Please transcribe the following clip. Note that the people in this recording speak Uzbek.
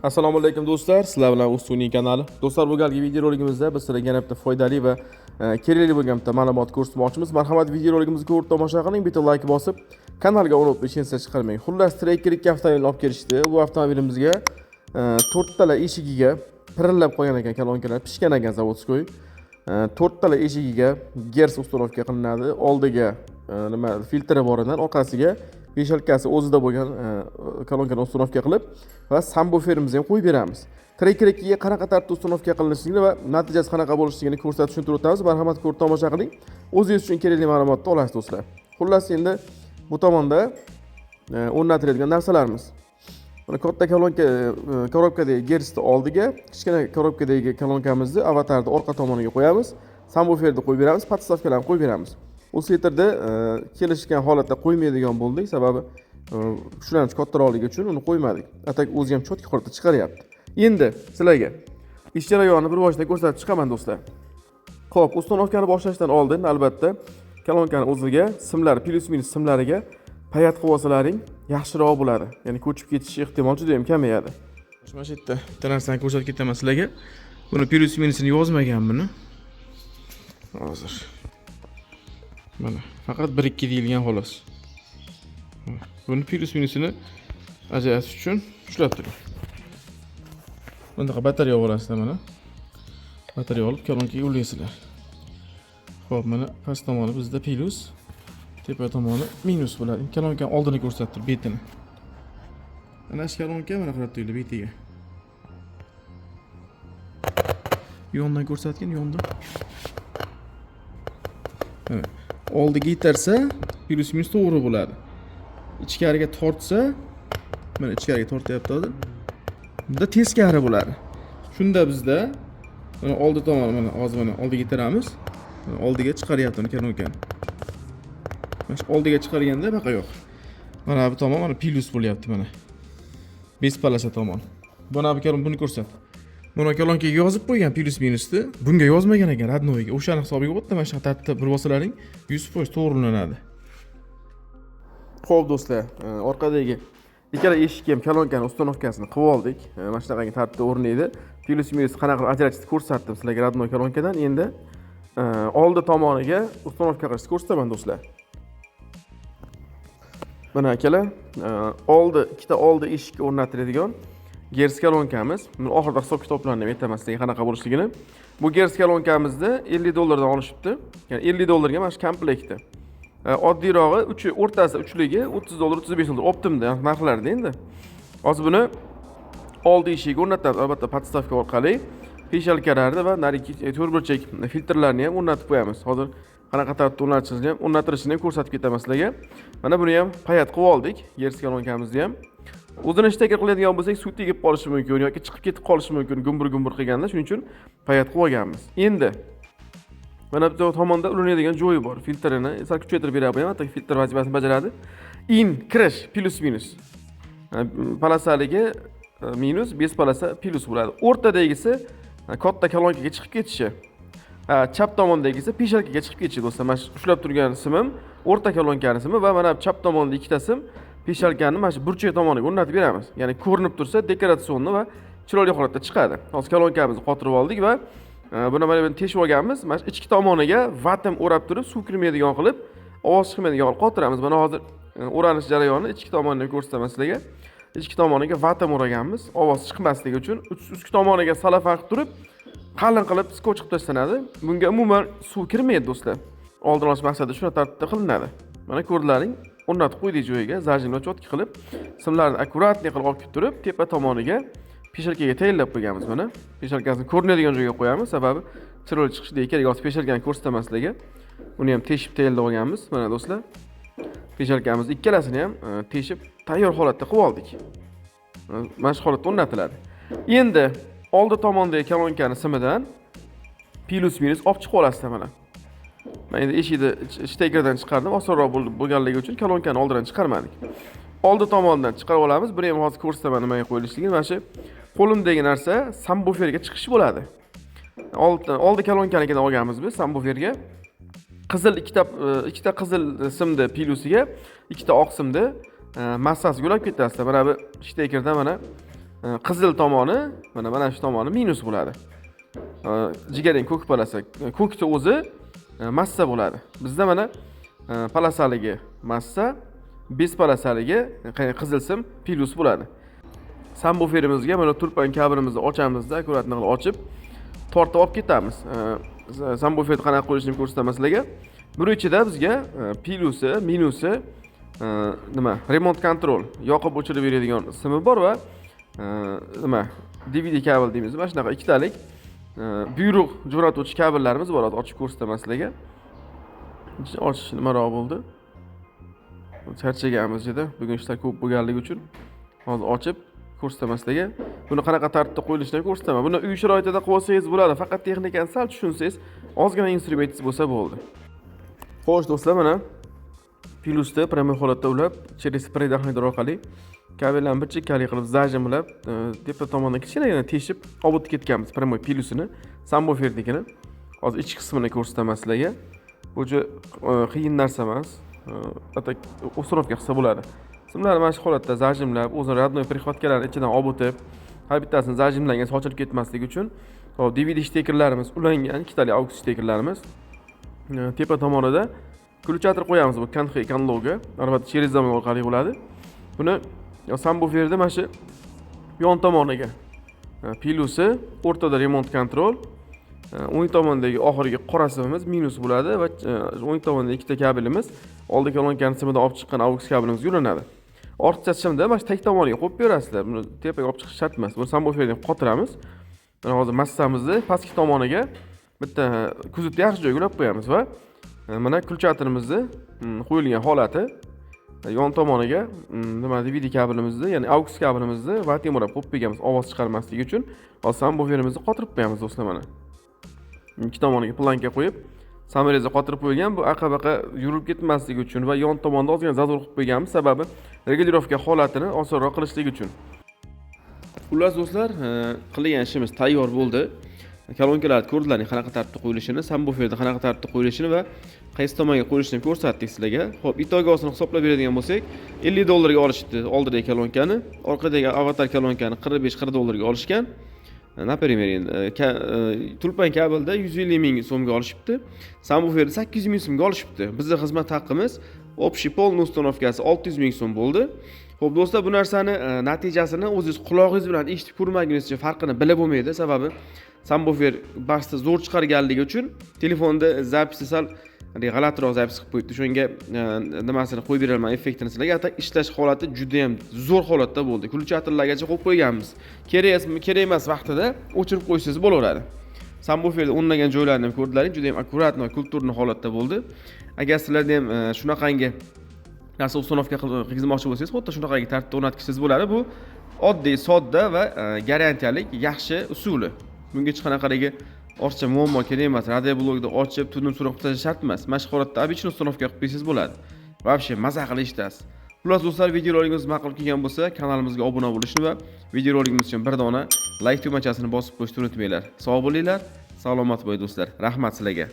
Assalomu alaykum, do'stlar, sizlar bilan Ustuning kanali. Do'stlar, bu galgi videoroligimizda biz sizlarga yana bitta foydali va kerakli bo'lgan bitta ma'lumot ko'rsatmoqchimiz. Marhamat, videoroligimizni ko'rib tomosha qiling, bitta like bosib, kanalga obuna bo'lib esingizdan chiqarmang. Xullas, Tracker 2 avtomobilni olib kelishdi. Bu avtomobilimizga to'rttala eshigiga pirillab qolgan ekan kolonkalar, pishgan ekan заводской. To'rttala eshigiga герц установка qilinadi. Oldiga nima filtri boridan, orqasiga вешалка si o'zida bo'lgan kolonkani установка qilib va sabvuferimizni ham qo'yib beramiz. Tracker 2ga qanaqa tartibda установка qilinishligini va natijasi qanaqa bo'lishligini ko'rsatib tushuntirib o'tamiz. Marhamat, ko'rib tomosha qiling. O'zingiz uchun kerakli ma'lumotni olasiz, do'stlar. Xullas, endi bu tomonda o'rnatiladigan narsalarimiz. Mana katta kolonka korobkadagi герц ni oldiga, kichkina korobkadagi kolonkamizni avatarni orqa tomoniga qo'yamiz. Sabvuferni qo'yib beramiz, подставка larni qo'yib beramiz. Усилитель da kelishgan holatda qo'ymaydigan bo'ldik, sababi kuchlanish kattaroqligi uchun uni qo'ymadik. А так o'zi ham чётко holatda chiqaryapti. Endi sizlarga ish jarayonini bir boshdan ko'rsatib chiqaman, do'stlar. Xo'p, установка ni boshlashdan oldin albatta kolonkani o'ziga simlar, plyus minus simlariga паять qilib olsalaring yaxshiroq bo'ladi. Ya'ni ko'chib ketish ehtimoli juda ham kamayadi. Mana shu yerda bitta narsani ko'rsatib ketaman sizlarga. Buni plyus minusini yozmagan buni. Hozir. Mana faqat 1 2 deyilgan, xolos. Buni plyus minusini ajratish uchun ushlab turing. Bunaqa batareya olasizlar mana. Batareya olib kolonkaga ulaysizlar. Xo'p, mana past tomoni bizda plyus, tepa tomoni minus bo'ladi. Kolonkani oldini ko'rsatib tur, betini. Mana shu kolonka, mana qarab turinglar betiga. Yondan ko'rsatgin, yondan. Mana oldiga itarsa plyus minus to'g'ri bo'ladi. Ichkariga tortsa, mana ichkariga tortyapti hozir. Bunda teskari bo'ladi. Shunda bizda mana oldi tomoni, mana hozir mana oldiga itaramiz. Mana oldiga chiqaryapti uni kolonkani. Mana shu oldiga chiqarganda baqa yo'q. Mana bu tomon mana plyus bo'lyapti mana. Без полоса tomon. Mana bu kolon, buni ko'rsat. Buni kolonkaga yozib qo'ygan plyus minusni, bunga yozmagan ekan родной ga. O'shani hisobiga bitta mana shunaqa tartibda bir bosalaring 100% to'g'rilanadi. Xo'p, do'stlar, orqadagi ikkala eshikka ham kolonkani установка sini qilib oldik. Mana shunaqangi tartibda o'rnaydi. Plyus minus qanaqa qilib ajratishni ko'rsatdim sizlarga родной kolonkadan. Endi oldi tomoniga установка qilishni ko'rsataman, do'stlar. Mana akalar, oldi ikkita oldi eshikka o'rnatiladigan герц kolonkamiz. Buni oxirida hisob kitoblarni ham aytaman sizlarga qanaqa bo'lishligini. Bu герц kolonkamizni 50 dollardan olishibdi. Ya'ni 50 dollarga mana shu komplektni. Oddiyrog'i uchi o'rtasi uchligi 30 dollar, 35 dollar оптом da narxlarda endi. Hozir buni oldi eshigiga o'rnatamiz, albatta подставка orqali вешалка larni va narigi to'rtburchak filtrlarni ham o'rnatib qo'yamiz. Hozir qanaqa tartibda o'rnatilishini ham ko'rsatib ketaman sizlarga. Mana buni ham паять qilib oldik, герц kolonkamizni ham. O'zini штекер qiladigan bo'lsak, suv tegib qolishi mumkin yoki chiqib ketib qolishi mumkin gumbur gumbur qilganda, shuning uchun паять qilib olganmiz. Endi mana bu tomonda ulanadigan joyi bor. Filtrini sal kuchaytirib beradi bu ham, hatto filtr vazifasini bajaradi. In kirish plyus minus. Полоса ligi minus, без полоса plyus bo'ladi. O'rtadagisi katta kolonkaga chiqib ketishi. Chap tomondagisi вешалка ga chiqib ketishi, do'stlar. Mana shu ushlab turgan simim o'rta kolonkani simi va mana chap tomonda ikkita sim вешалка ni mana shu burchak tomoniga o'rnatib beramiz. Ya'ni ko'rinib tursa декорационный va chiroyli holatda chiqadi. Hozir kolonkamizni qotirib oldik va buni mana buni teshib olganmiz. Mana shu ichki tomoniga vatim o'rab turib, suv kirmaydigan qilib, ovoz chiqmaydigan qilib qotiramiz. Mana hozir o'ranish jarayonini ichki tomonini ko'rsataman sizlarga. Ichki tomoniga vatim o'raganmiz, ovoz chiqmasligi uchun. Ustki tomoniga salafan qilib turib, qalin qilib скотч qilib tashlanadi. Bunga umuman suv kirmaydi, do'stlar. Oldini olish maqsadida shunaqa tartibda qilinadi. Mana ko'rdilaring, o'rnatib qo'ydik joyiga, зажим lar чётко qilib, simlarni аккуратный qilib olib kelib turib, tepa tomoniga вешалка ga tayinlab qo'yganmiz mana. Вешалка sini ko'rinadigan joyga qo'yamiz, sababi chiroyli chiqishi kerak. Hozir вешалка ni ko'rsataman sizlarga. Uni ham teshib tayinlab olganmiz. Mana do'stlar, вешалка mizni ikkalasini ham teshib tayyor holatda qilib oldik. Mana shu holatda o'rnatiladi. Endi oldi tomondagi kolonkani simidan plyus minus olib chiqib olasizlar mana. Men endi eshikni штекер dan chiqardim, osonroq bo'lganligi uchun kolonkani oldidan chiqarmadik. Oldi tomonidan chiqarib olamiz. Buni ham hozir ko'rsataman nimaga qo'yilishligini. Mana shu qo'limdagi narsa sabvuferga chiqish bo'ladi. Oldi kolonkanikidan olganmiz biz sabvuferga. Qizil ikkita ikkita qizil simni plyusiga, ikkita oq simni massasiga ulab ketasizlar. Mana bu штекер dan mana Qizil tomoni, mana shu tomoni minus bo'ladi. Jigarrang ko'k полоса, ko'kni o'zi massa bo'ladi. Bizda mana полоса ligi massa, без полоса ligi qizil sim plyus bo'ladi. Sabvuferimizga mana tulpan kabelimizni ochamizda, аккуратно qilib ochib, tortib olib ketamiz. Sabvuferni qanaqa qo'yishini ko'rsataman sizlarga. Buni ichida bizga plyusi, minusi, nima, remote control, yoqib o'chirib beradigan simi bor va nima, DVD kabel deymiz, mana shunaqa ikkitalik buyruq jo'natuvchi kabellarimiz bor. Hozir ochib ko'rsataman sizlarga. Ochish nimaroq bo'ldi, charchaganmiz juda bugun, ishlar ko'p bo'lganligi uchun. Hozir ochib ko'rsataman sizlarga, buni qanaqa tartibda qo'yilishini ham ko'rsataman. Buni uy sharoitida qilib olsangiz bo'ladi, faqat texnikani sal tushunsangiz, ozgina instrumentingiz bo'lsa bo'ldi. Xo'sh, do'stlar, mana plyusda прямой holatda ulab, через предохранитель orqali kabellarni bir chekkalik qilib зажим lab, tepa tomondan kichkinagina teshib olib o'tib ketganmiz прямой plyusini sabvufernikini. Hozir ichki qismini ko'rsataman sizlarga. Bu juda qiyin narsa emas, а так установка qilsa bo'ladi. Simlarni mana shu holatda зажим lab, o'zini родной прихватка larni ichidan olib o'tib, har bittasini зажим langan, sochilib ketmasligi uchun. Hop, DVD shtekerlarimiz ulangan, ikkitalik aux shtekerlarimiz. Tepa tomonida включатель qo'yamiz, bu Kanhe Kanloga, albatta, через замок orqali bo'ladi. Buni sabvuferda mana shu yon tomoniga plyusi, o'rtada remote control, o'ng tomondagi oxirgi qora simimiz minus bo'ladi va o'ng tomonda ikkita kabelimiz oldi kolonkani simidan olib chiqqan aux kabelimizga ulanadi. Ortiqcha simni mana shu tag tomoniga qo'yib berasizlar, buni tepaga olib chiqish shart emas. Buni sabvuferni qotiramiz. Mana hozir massamizni pastki tomoniga bitta kuzovni yaxshi joyga ulab qo'yamiz va mana включатель imizni qo'yilgan holati, yon tomoniga nima, DVD kabelimizni, ya'ni aux kabelimizni вата o'rab qo'yib qo'yganmiz ovoz chiqarmasligi uchun. Hozir sabvuferimizni qotirib qo'yamiz, do'stlar. Mana ikki tomoniga planka qo'yib, саморез qotirib qo'yilgan, bu aqa baqa yurib ketmasligi uchun va yon tomonda ozgina зазор qilib qo'yganmiz, sababi регулировка holatini osonroq qilishlik uchun. Xullas, do'stlar, qilgan ishimiz tayyor bo'ldi. Kolonkalarni ko'rdilaring, qanaqa tartibda qo'yilishini, sabvuferni qanaqa tartibda qo'yilishini va qaysi tomonga qo'yilishini ko'rsatdik sizlarga. Ho'p, итого sini hisoblab beradigan bo'lsak, 50 dollarga olishibdi oldidagi kolonkani, orqadagi avatar kolonkani 45-40 dollarga olishgan. Например, endi tulpan kabelda 150 ming so'mga olishibdi, sabvuferni 800 ming so'mga olishibdi. Bizni xizmat haqimiz общий полный установка si 600 ming so'm bo'ldi. Ho'p, do'stlar, bu narsani natijasini o'zingiz qulog'ingiz bilan eshitib ko'rmagunizcha farqini bilib bo'lmaydi, sababi sabvufer баста zo'r chiqarganligi uchun telefonda запись i sal haligi g'alatiroq запись qilib qo'yibdi. O'shanga nimasini qo'yib berolman, effektini sizlarga. А так ishlash holati juda yam zo'r holatda bo'ldi. Включатель largacha qo'yib qo'yganmiz, kerak emas vaqtida o'chirib qo'ysangiz bo'laveradi. Sabvuferda o'rnagan joylarini ham ko'rdilaring, juda yam аккуратно, культурный holatda bo'ldi. Agar sizlarda ham shunaqangi narsa установка qilgizmoqchi bo'lsangiz, xuddi shunaqangi tartibda o'rnatsangiz bo'ladi. Bu oddiy, sodda va garantiyalik yaxshi usuli. Bunga hech qanaqaligi ortiqcha muammo kerak emas, radioblokni ochib, tudun suruq qilib tashlash shart emas. Mana shu holatda обычный установка qilib qo'ysangiz bo'ladi, вообще maza qilib eshitasiz. Xullas, do'stlar, videorolikimiz ma'qul kelgan bo'lsa, kanalimizga obuna bo'lishni va videorolikimiz uchun bir dona layk tugmachasini bosib qo'yishni unutmanglar. Sog' bo'linglar, salomat bo'ling, do'stlar, rahmat sizlarga.